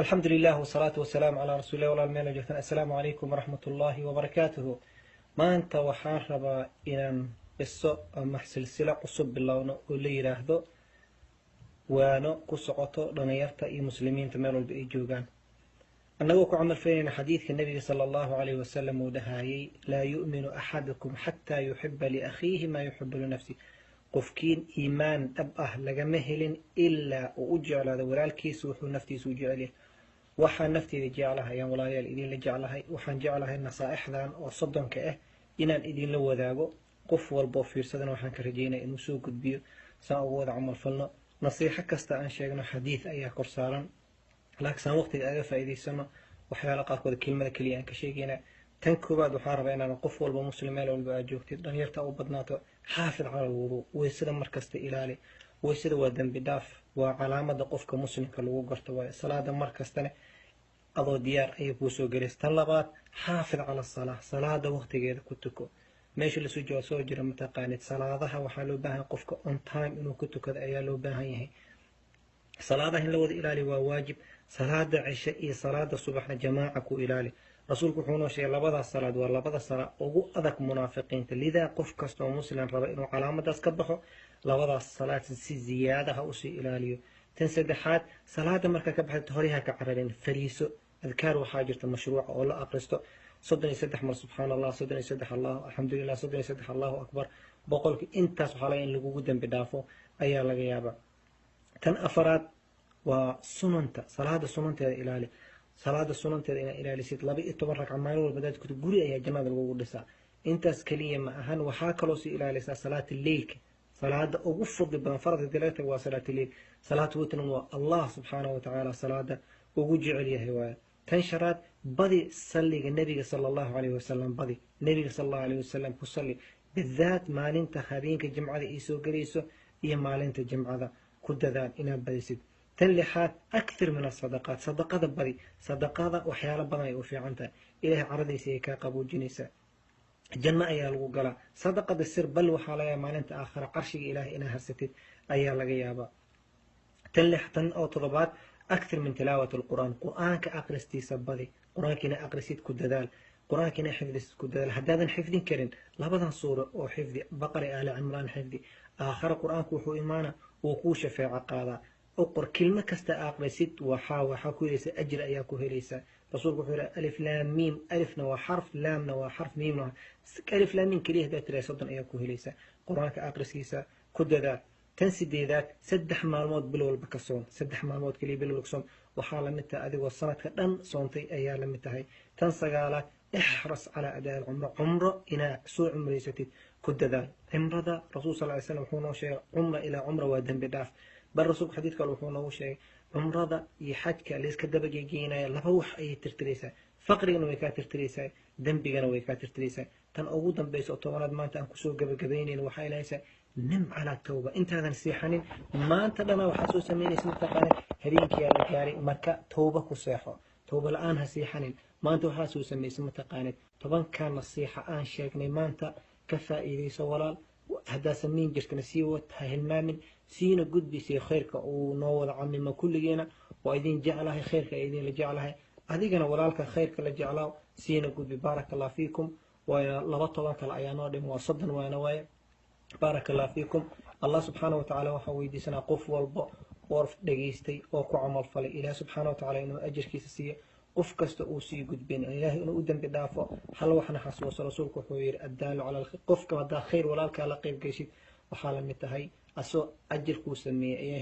Alxamdu lilah wasalaatu wasalaamu calaa rasuulilah. Walaal meel joogtaan, assalaamu calaykum waraxmat ullaahi wabarakaatuhu. Maanta waxaan rabaa inaan qiso ama silsilo cusub bilowno oo la yidhaahdo waano ku socoto dhalinyarta iyo muslimiinta meel walba ay joogaan, annagoo ku camal faynayna xadiidka nabiga sala allahu calayhi wasalam uu dhahayay: "Laa yu'minu axadukum xataa yuxiba liakhiihi maa yuxibu linafsi." Qofkiin iimaan dhab ah lagama helin ilaa uu u jeclaado walaalkiisa wuxuu naftiisa u jecelyahay. Waxaan nafteyda jeclahay ayaan, walaalayaal, idinla jeclahay. Waxaan jeclahay nasaaixdan oo 30-ka ah inaan idinla wadaago. Qof walboo fiirsadana waxaan ka rajeynaya inuu soo gudbiyo saan ugu wada camal falno. Nasiixo kasta aan sheegno xadiid ayaa kor saaran, laakiin saan waqtiga aga faa'iidaysano, waxyaala qaarkood kelmada keliya aan ka sheegaynaa. Tan koowaad, waxaan rabaa inaan qof walba muslim, meel walba aad joogtid, dhalinyarta u badnaato, xaafid cala alwuduu, weysada markasta ilaali. Weysada waa dembi dhaaf, waa calaamada qofka muslimka lagu garto waaye. Salaada mar kastane adoo diyaar ayay kuu soo gelaysa. Tan labaad, xaafid cala asalaa, salaada waqtigeeda ku tuko. Meesha lasoo jawaab soo jira mataqaanid, salaadaha waxaa loo baahan qofka on time inuu ku tukado ayaa loo baahan yahay. Salaadaha in la wada ilaaliyo waa waajib. Salaada cishe iyo salaada subaxna jamaaca ku ilaali. Rasuulku wuxuu noo sheegay labadaas salaad waa labada salaa ugu adag munaafiqiinta. Lidaa qof kasta oo muslim raba inuu calaamadaas ka baxo, labadaas salaad si ziyaadaha usii ilaaliyo. Tan saddexaad, salaada markaa ka baxda horey ha ka cararin, fariiso. Adkaar waxaa jirta mashruuca oo la aqristo: 33 mar subxaan Allah, 33 Allah, alxamdulilah, 33 Allahu akbar, 100-ki. Intaas waxaa laga in lagugu dembi dhaafo ayaa laga yaabaa. Tan afaraad waa sunanta, salaada sunanteeda ilaali. Salaada sunanteeda inaad ilaalisid, 12 ragca maalin walba hadaad tukato, guri ayaa jannada lagugu dhisaa. Intaas keliya ma ahan, waxaa kaloo sii ilaalisaa salaata leylka. Salaada ugu fadli badan faradka hadii laga tago waa salaat leyl. Salaat witran waa Allah subxaanahu watacaala salaada ugu jecel yahay waaye. Tan shanaad, badi salliga nebiga sala allahu calayhi wasalam. Badi nebiga sala allahu alayhi wasalam ku salli, bidaat maalinta habeenka jimcada ay soo gelayso iyo maalinta jimcada ku dadaal inaad badisid. Tan lixaad, akthir min asadaqaat, sadaqada badi. Sadaqada waxyaalo badan ay u fiican tahay: Ilahay caradiisa ay kaa qaboojinaysaa, janno ayaa lagu galaa sadaqada sir, bal waxaa laga yaaba maalinta aakhira carshiga Ilahay inaa harsatid ayaa laga yaabaa. Tan lix, tan oo toddobaad, akthir min tilaawati alqur'aan, qur-aanka aqristiisa badi. Qur-aanka inaa aqrisid ku dadaal, qur-aanka inaa xifdisid ku dadaal. Haddaadan xifdin karin, labadan suuro oo xifdi, Baqara, Aali Cimraan xifdi. Aakhara qur-aanku wuxuu imaana wuu kuu shafeeco qaadaa. Uqor kilmo kasta aqrisid, waxaa ku helaysaa ajri ayaa ku helaysaa. Rasuulku wuxuu yihi: alif laam miim, alifna waa xarf, laamna waa xarf, miimna waa alif laam miim keliya haddaad tirahay, 30 ayaa ku helaysaa. Qur-aanka aqriskiisa ku dadaal. Tan sideedaad, 3 maalmood bil walba ka soon. 3 maalmood keliya bil walba ka soon, waxaa lamid tahay adigoo sanadka dhan soontay ayaa lamid tahay. Tan sagaalaad, ixras calaa adaa alcumro, cumro inaad soo cumraysatid ku dadaal. Cimrada rasuul sal ly slam wuxuu noo sheegay cumra ilaa cumra waa dembi dhaaf. Bal rasuulku xadiid kale wuxuu noogu sheegay cumrada iyo xajka layska dabagegeynaya laba wax ayay tirtiraysaa: faqrigana way kaa tirtiraysaa, dembigana way kaa tirtiraysaa. Tan ugu dambaysa oo 10aad maanta aan kusoo gabagabaynayn waxaa ilahaysaa: nim calaa tawba. Intaadan seexanin, maanta dhana waxaa soo samaynaysa mataqaana, habeenkiyaa la gaaray, marka tawba ku seexo, tawba la-aan ha seexanin. Maanta waxaa soo samaysa mataqaanid, 10-kan nasiixa aan sheegnay maanta ka faa'iidayso, walaal. Haddaa samayn jirtana sii wad, ha hilmaamin, siina gudbisay khayrka uu noo wada camimo kulligeena. Waa idin jeclahay, khayrka idinla jeclahay. Adigana walaalka khayrka la jeclaaw, siina gudbi. Baaraka Allah fiikum. Waana laba toban kale ayaa noo dhim, waa 30 waana waaye. Baaraka Allah fiikum. Allah subxaana wa tacaala waxaan weydiisanaa qof walba oo dhegaystay oo ku camal falay, Ilaah subxaana wa tacala inuu ajarkiisa siiyo. Qof kasta uu sii gudbin, Ilaahay inuu u dembi dhaafo. Hal waxna xasuuso, rasuulku wuxuu yidhi: addaalu cala, qofka haddaa khayr walaalkaa la qayb geshid, waxaa la mid tahay asoo ajarkuu sameeyey ayaa.